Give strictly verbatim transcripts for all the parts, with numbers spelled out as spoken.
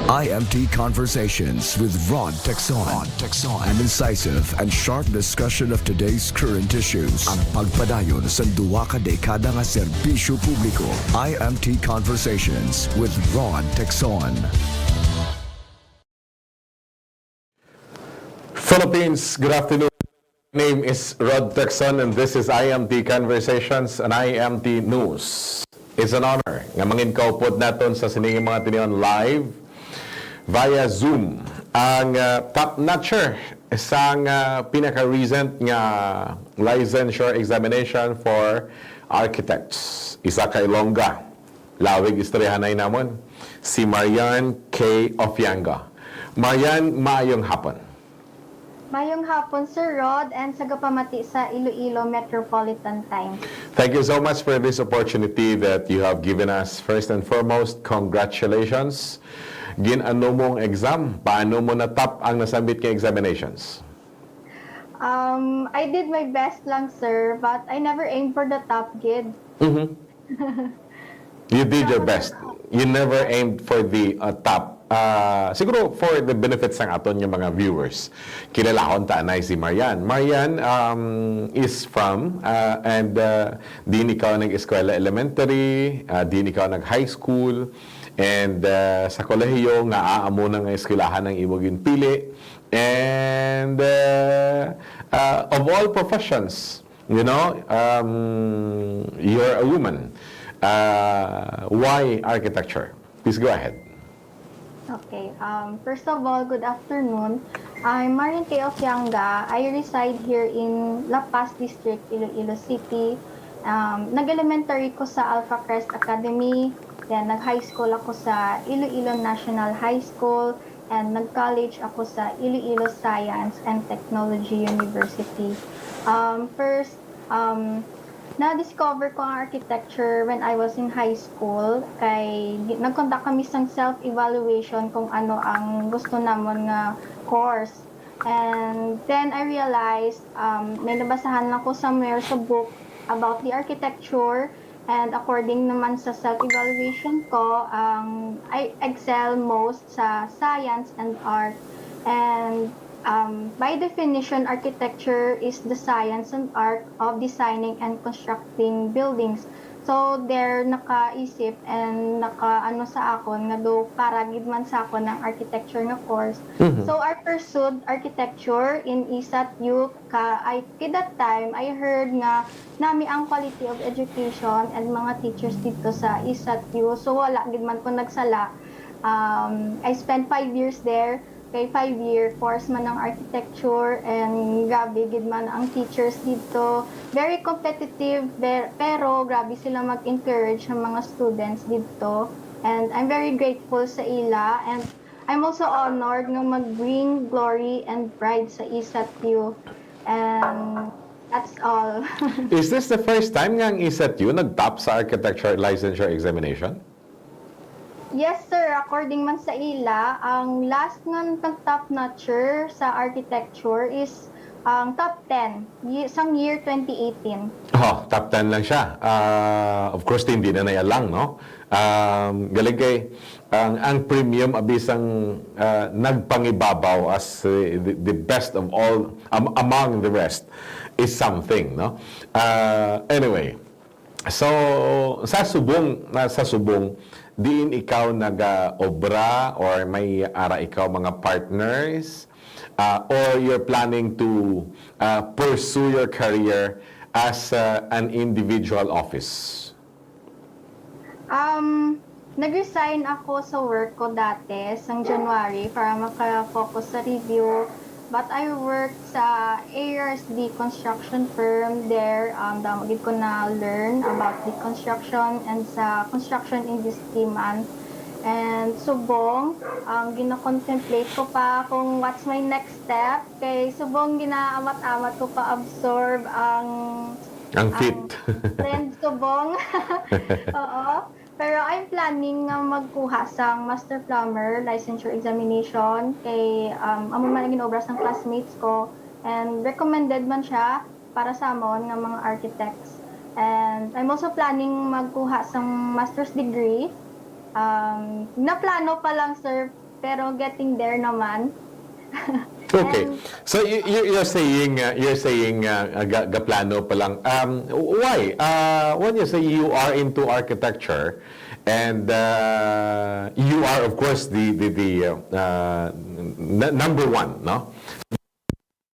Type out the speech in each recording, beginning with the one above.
I M T Conversations with Rod Texon. Rod Texon. An incisive and sharp discussion of today's current issues. Ang pagpadayon sa duwa ka dekada nga serbisyo publiko. I M T Conversations with Rod Texon. Philippines, good afternoon. My name is Rod Texon, and this is I M T Conversations and I M T News. It's an honor nga mangin kaupod naton sa sining mga tinion live via Zoom ang, ah, top notcher sang, ah, pinaka-recent nga licensure examination for architects. Isa ka Ilongga, lawig istoryahanay namon, si Marian K. Ofianga. Marian, maayong hapon. Mayong hapon, Sir Rod, and sa gapamati sa Iloilo Metropolitan Times. Thank you so much for this opportunity that you have given us. First and foremost, congratulations. Gin-ano mo ang exam? Paano mo na-top ang nasambit nga examinations? Um, I did my best lang, sir, but I never aimed for the top gid. Mhm. You did your best. You never aimed for the, uh, top. Ah, siguro for the benefit sang aton nga mga viewers, kilalahon ta anay si Marian. Marian, um, is from, uh, and, uh, diin ikaw nag-eskwela elementary, uh, diin ikaw nag-high school, and, uh, sa kolehiyo nga amo na nga eskwelahan ang imo ginpili. And, uh, uh, of all professions, you know, um, you're a woman. Uh, why architecture? Please go ahead. Okay. Um, first of all, good afternoon. I'm Marian K. Ofianga. I reside here in La Paz District, Iloilo City. Um, nag-elementary ko sa Alpha Crest Academy. Then, nag-high school ako sa Iloilo National High School. And nag-college ako sa Iloilo Science and Technology University. Um, first, um, na-discover ko ang architecture when I was in high school. Kay gi-, nag-conduct kami sang self-evaluation kung ano ang gusto namon nga course. And then I realized, um, may nabasahan lang ko somewhere sa book about the architecture. And according naman sa self-evaluation ko, ang I excel most sa science and art. And, um, by definition, architecture is the science and art of designing and constructing buildings. So, there nakaisip and nakaano sa akon nga do para gid man sa akon ang architecture nga course. Mhm. So, I pursued architecture in isat U ka, I, kay that time, I heard nga nami ang quality of education and mga teachers didto sa isat U. So, wala gid man ko nagsala. Um, I spent five years there. Kay five-year course man ang architecture, and grabe gid man ang teachers didto. Very competitive, ver-, pero grabe sila mag-encourage sa mga students didto. And I'm very grateful sa ila. And I'm also honored nga mag-bring glory and pride sa isat U. And that's all. Is this the first time nga ang isat U nag-top sa architecture licensure examination? Yes, sir. According man sa ila, ang last nga nag-top notcher sa architecture is ang top ten, ye-, sang year twenty eighteen. Oh, top ten lang siya. Ah, of course, hindi na naialang, no? Um, galing kay, ang, ang premium, abi sang, ah, nagpangibabaw as, eh, the, the best of all, am-, among the rest is something, no? Ah, anyway, so, sa subong, na, sa subong, diin ikaw nagaobra or may ara ikaw mga partners, ah, or you're planning to, ah, pursue your career as, ah, an individual office? Um, nag-resign ako sa work ko dati sang January para maka-focus sa review. But I work sa A R S D construction firm. There, um, damo gid ko na-learn about the construction and sa construction industry man. And subong, ang gina-contemplate ko pa kung what's my next step. Kay subong ginaawat-awat ko pa absorb ang, Ang ang fit. Trend subong. Oo. Pero I'm planning nga magkuha sang master plumber licensure examination kay, um, amo man ang gin-obra sang classmates ko and recommended man siya para sa amon nga mga architects. And I'm also planning magkuha sang master's degree. Um, naplano pa lang, sir, pero getting there naman. Okay. And So you, you- you're saying uh, you're saying uh, uh, ga- gaplano pa lang. Um, why? Uh, when you say you are into architecture, and uh, you are of course the the, the uh, uh, n- number one, no?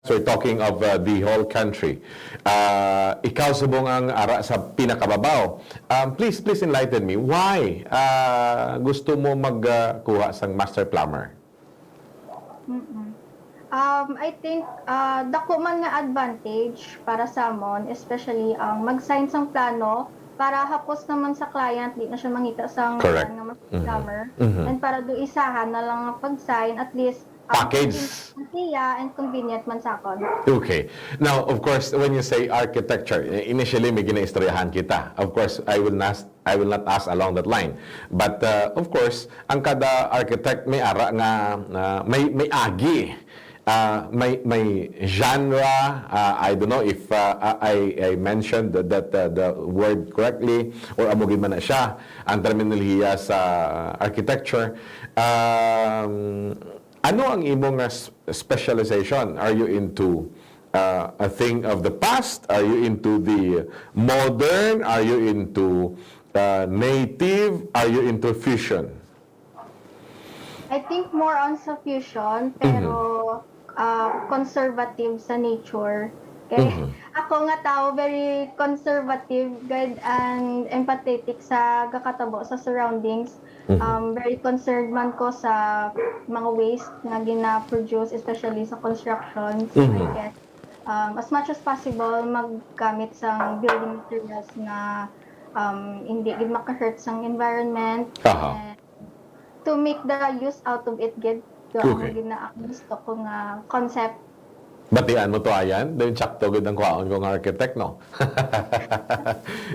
So we're talking of uh, the whole country. Uh, ikaw subong ang ara sa pinakababaw. Um, please, please enlighten me. Why uh, gusto mo magkuha sang master plumber? Mm-mm. Um, I think uh, dako man nga advantage para sa amon, especially ang mag-sign sang plano para hapos naman sa client, di na siya mangita sang Correct. kuwan nga mas Mhm. plumber. Mhm. And para do isahan na lang ang pag-sign, at least um, Package. convenient man siya and convenient man sa akon. Okay. Now, of course, when you say architecture, i- initially may ginaistoryahan kita. Of course, I will not I will not ask along that line. But uh, of course, ang kada architect may ara nga uh, may may agi. Uh, may may genre. Uh, I don't know if uh, I I mentioned that uh, the word correctly or amo gid man na siya ang terminolohiya sa architecture. Um, ano ang imo nga s- specialization? Are you into uh, a thing of the past? Are you into the modern? Are you into uh, native? Are you into fusion? I think more on sa fusion, pero uh, conservative sa nature. Kay Mhm. ako nga tao, very conservative, good and empathetic sa gakatabo sa surroundings. Mhm. Um, very concerned man ko sa mga waste nga gina-produce, especially sa construction. So, Mhm. I guess, um, as much as possible, maggamit sa building materials nga um, hindi gid maka-hurt sang environment. Aha. And to make the use out of it gid. So, amo Okay. Gid na ang gusto ko nga concept. Batian mo to, Ayan? Then, sakto gid ang kwaon ko nga architect, no?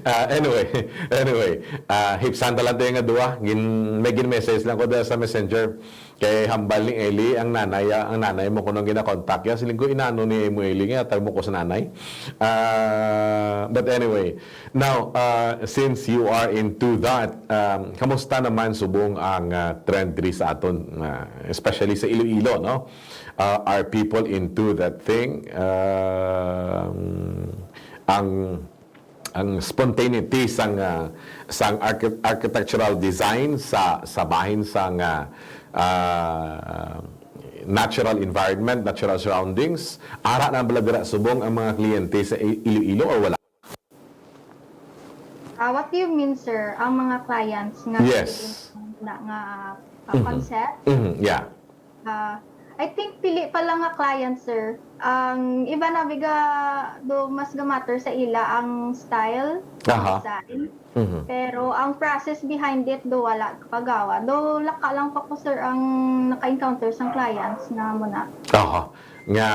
Ah, anyway, anyway, ah, hipsan ta lang tayo nga duwa. Gin, may gin-message lang ko dala sa messenger. Kay hambal ni Eli, ang nanay, ah, ang nanay mo kuno ang gina-contact ya. Siling ko, inano ni mo Eli nga, tag mo ko sa nanay. Ah, but anyway, now, ah, since you are into that, um, kamusta naman subong ang ah, trend diri sa aton, ah, especially sa Iloilo, no? Ah, are people into that thing? Um, ang ang spontaneity sang ah, sang archi- architectural design sa sa bahin sang ah, ah, natural environment, natural surroundings, ara na bala dira subong ang mga kliyente sa I- Iloilo or wala? Ah, what do you mean, sir? Ang mga clients nga Yes. Na nga uh, Mhm. Concept? Mhm, yeah. Ah, I think pili pa lang nga client, sir. Ang iba na biga do mas gamatter sa ila ang style, Aha. Design. Mhm. Pero ang process behind it do wala pagawa. Do laka lang pa ko, sir, ang naka-encounter sang clients nga mo na. Aha. Nga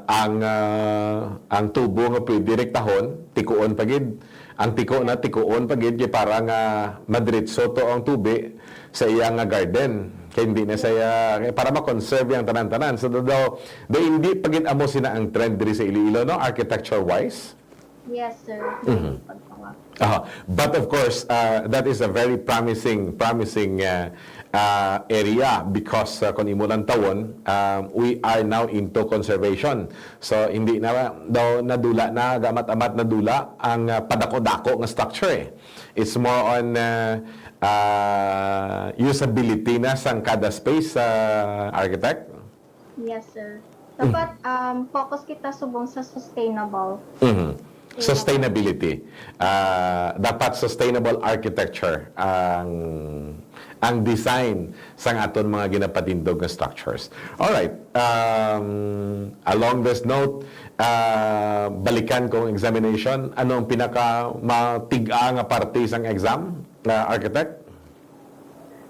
ang ah, ang tubo nga pwede rektahon, tikuon pa gid. Ang tiko na tikuon pa gid kay para nga madiretso to ang tubi sa iya nga garden. Kay hindi na saya kay para ma-conserve ang tanan-tanan. So daw, daw hindi pa gid amo sina ang trend diri sa Iloilo, no, architecture wise. Yes, sir. Mhm. Pagkawa. Ah, but of course, uh, that is a very promising promising uh, uh, area because uh, kung imo lang tawon, um, we are now into conservation. So hindi na daw nadula na gamat-amat nadula ang uh, padako-dako nga structure eh. It's more on uh, uh, usability na sang kada space sa architect. Yes, sir. Dapat um, focus kita subong sa sustainable. Mhm. Sustainability. Ah, dapat sustainable architecture ang ang design sang aton mga ginapatindog nga structures. All right. Um, along this note, ah, balikan kong examination. Ano ang pinaka matig-a nga parte sang exam, ah, architect?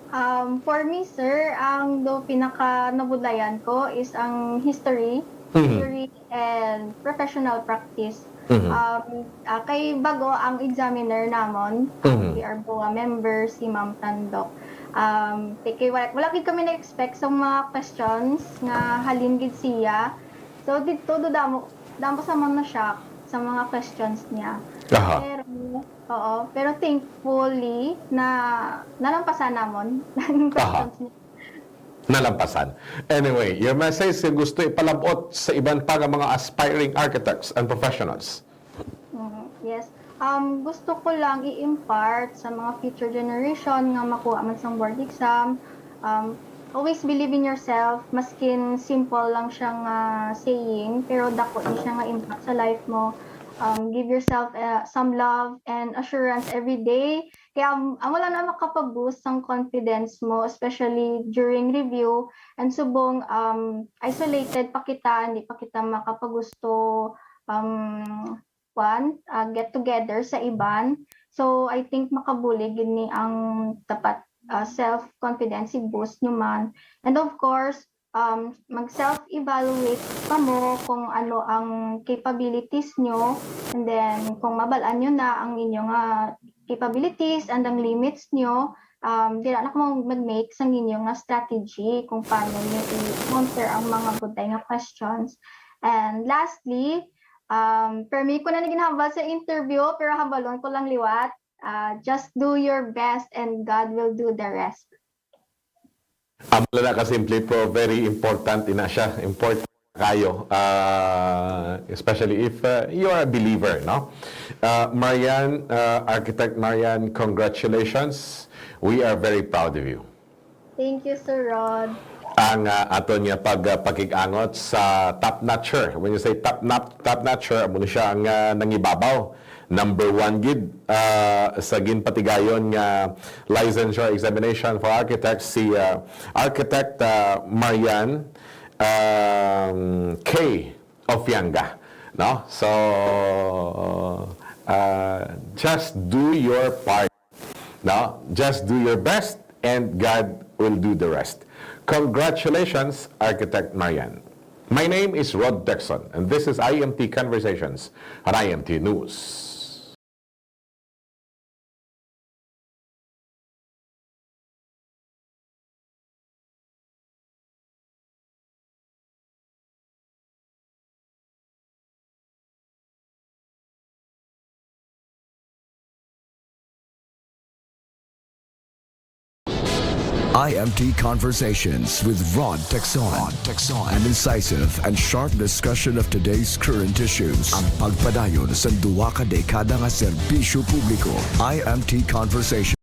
Um, for me, sir, ang do pinaka nabudlayan ko is ang history, Mhm. theory, and professional practice. Mhm. Um, ah, kay bago ang examiner namon, Mhm. we are boa member, si Ma'am Tandok. Um, kay, kay wala, wala gid kami na-expect sa mga questions nga halin gid siya. So, dito, do damo, damo sa mga shock sa mga questions niya. Aha. Pero, oo, pero thankfully na nalampasan namon ang Aha. questions niya. nalampasan. Anyway, your message nga gusto ipalabot sa iban pa nga mga aspiring architects and professionals. Mhm. Yes. Um, gusto ko lang i-impart sa mga future generation nga makuha man sang board exam. Um, always believe in yourself, maskin simple lang siya nga saying, pero dako ni siya nga impact sa life mo. Um, give yourself uh, some love and assurance every day. Kaya um, amo lang na makapag-boost sang confidence mo, especially during review. And subong um, isolated pa kita, hindi pa kita makapagusto um, kwan, ah, get together sa iban. So, I think makabulig gid ni ang dapat ah, self-confidence, i-boost nyo man. And of course, um, mag-self-evaluate kamo kung ano ang capabilities nyo. And then, kung mabalaan nyo na ang inyo nga capabilities and ang limits nyo, um, dira na kamo mag-make sang inyo nga strategy kung paano nyo i-counter ang mga buntay nga questions. And lastly, um, permi ko na ni ginhambal sa interview, pero hambalon ko lang liwat. Uh, just do your best and God will do the rest. Amo lang na kasimple, pero very important ina siya. Important kayo, uh, especially if uh, you are a believer, no? Uh, Marian, uh, Architect Marian, congratulations. We are very proud of you. Thank you, Sir Rod. Ang uh, aton nga pag uh, pakig-angot sa top notcher. When you say top nap top notcher, amo na siya ang uh, nangibabaw. Number one gid uh, sa ginpatigayon nga licensure examination for architects, si uh, Architect uh, Marian um, K. Ofianga. No? So, uh, just do your part. No? Just do your best and God will do the rest. Congratulations, Architect Marian. My name is Rod Texon, and this is I M T Conversations on I M T News. I M T Conversations with Rod Texon. Rod Texon. An incisive and sharp discussion of today's current issues. Ang pagpadayon sa duwa ka dekada nga serbisyo publiko. I M T Conversations.